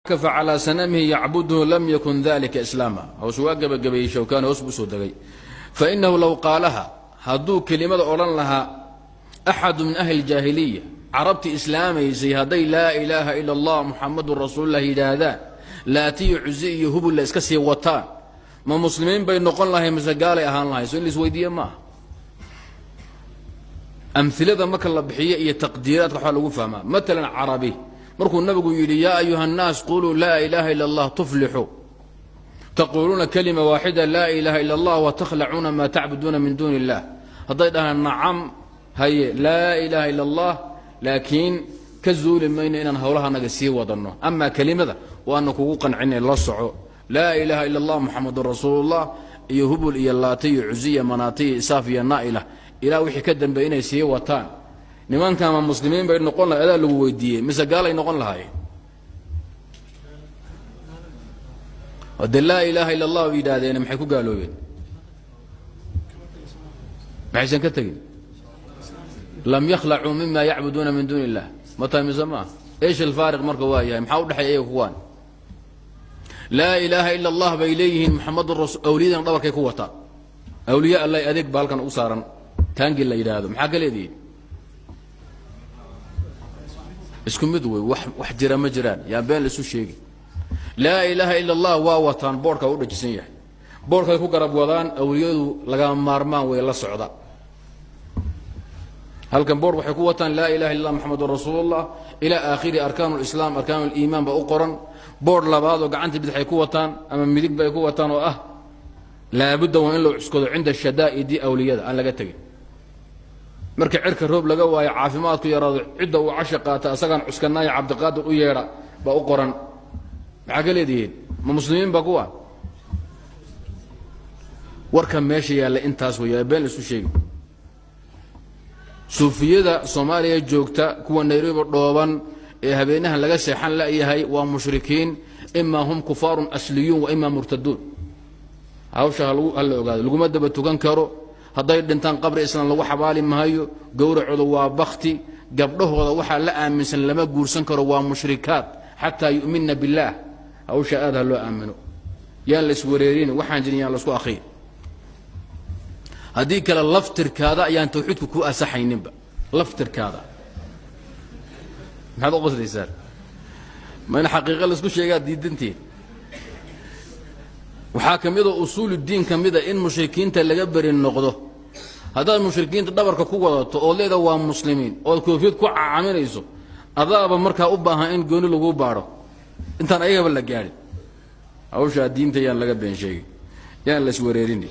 Kafa calaa sanamihi yacbudhu lam yakun dalika islaama. Hoos waa gebagabeeyey Shawkaani, hoos buu usoo degay. Fainahu low qaalaha, hadduu kelimada odhan lahaa, axadu min ahli ljaahiliya, carabti islaamaysay, hadday "laa ilaaha ila Allah, Muxamadun rasuululah" yidhaahdaan, Laatiyo Cuzi iyo Hubulla iska sii wataan, ma muslimiin bay noqon lahay mise gaalay ahaan lahay? So in la isweydiiye maaha. Amilada marka la bixiyo iyo taqdiiraadka waxaa lagu fahmaa. Matalan, carabi markuu nabigu yidhi: "Yaa ayuha الnaas, quluu laa ilaha ila اllah tuflixuu, taquuluuna kalima waaxida, laa ilaha ila اllah, watakhlacuuna maa tacbuduuna min duuni illah," hadday dhahaan: "Nacam, haye, laa ilaha ila اllah, laakiin ka zuuli mayno inaan howlahanaga sii wadanno, amaa kelimada waana kugu qancinay, la soco, laa ilaha ila اllah, Muxamadun rasuulullah, iyo Hubul iyo Laata iyo Cuzi iyo Manaata iyo Isaaf iyo Naa'ila ilaa wixii ka dambeey inay sii wataan," nimankama muslimiin bay noqon lahay adaa lagu weydiiyey, mise gaalay noqon lahaayeen? De laa ilaaha ila allah yidhaahdeen, maxay ku gaaloobeen? Maxaysan ka tegin? Lam yakhlacuu mima yacbuduuna min duuni illah. Ma tahay mise maaha? Eesh alfaariq marka waa yahay? Maxaa udhexeeya iyaga? Kuwaan laa ilaaha ila allah bay leeyihiin, Muxamadun rasul, awliyadana dhabarkay ku wataan. Awliya Allah adeeg ba halkan u saaran, taangi la yidhaahdo. Maxaa ka leedihiin? Isku mid wey. Wax jira ma jiraan, yaa been laisu sheegi. Laa ilaaha ila allah waa wataan, boorhka u dhajisan yahay, boorhkay ku garab wadaan. Awliyadu lagama maarmaan way la socda. Halkan boor waxay ku wataan "laa ilaha illa allah, Muxamadun rasuulullah" ilaa aakhiri arkaan lislaam, arkaan liimaan baa u qoran. Boor labaad oo gacanta bidixay ku wataan ama midig bay ku wataan oo ah laabudda waa in loo cuskado cinda shadaa'idi, awliyada aan laga tegin. Marka cirka roob laga waayo, caafimaadku yaraado, cidda uu casha qaata asagaan cuskanaayo, Cabdiqaadir u yeedha baa u qoran. Maxaa ka leedihiin? Ma muslimiin ba kuwa? Warka meesha yaalla intaas weya, been laisu sheegi. Suufiyada Soomaaliya joogta, kuwa Nairobi dhooban ee habeenahan laga seexan la'yahay, waa mushrikiin. Imaa hum kufaarun asliyuun wa imaa murtaduun. Hawsha hala ogaado. Laguma daba tukan karo. Hadday dhintaan, qabri islam lagu xabaali maayo. Gowracooda waa bakti. Gabdhahooda waxaa la aaminsan lama guursan karo, waa mushrikaat xataa yu'minna billaah. Hawsha aad ha loo aamino. Yaan la iswareerin, waxaan jirin yaan la isku akriyin. Haddii kale laftirkaada ayaan tawxiidku ku asaxayninba. Laftirkaada maxaad u qoslaysaan? Ma in xaqiiqa laisku sheegaa diidantiin? Waxaa ka mida usuul diin ka mida in mushrikiinta laga beri noqdo. Haddaad mushrikiinta dhabarka ku wadato ood leeda waa muslimiin, ood koofiyad ku cacaminayso, adaaba markaa u baahan in gooni lagu baadho intaan ayagaba la gaadhin. Hawshaa diinta yaan laga been sheegin, yaan la iswareerin.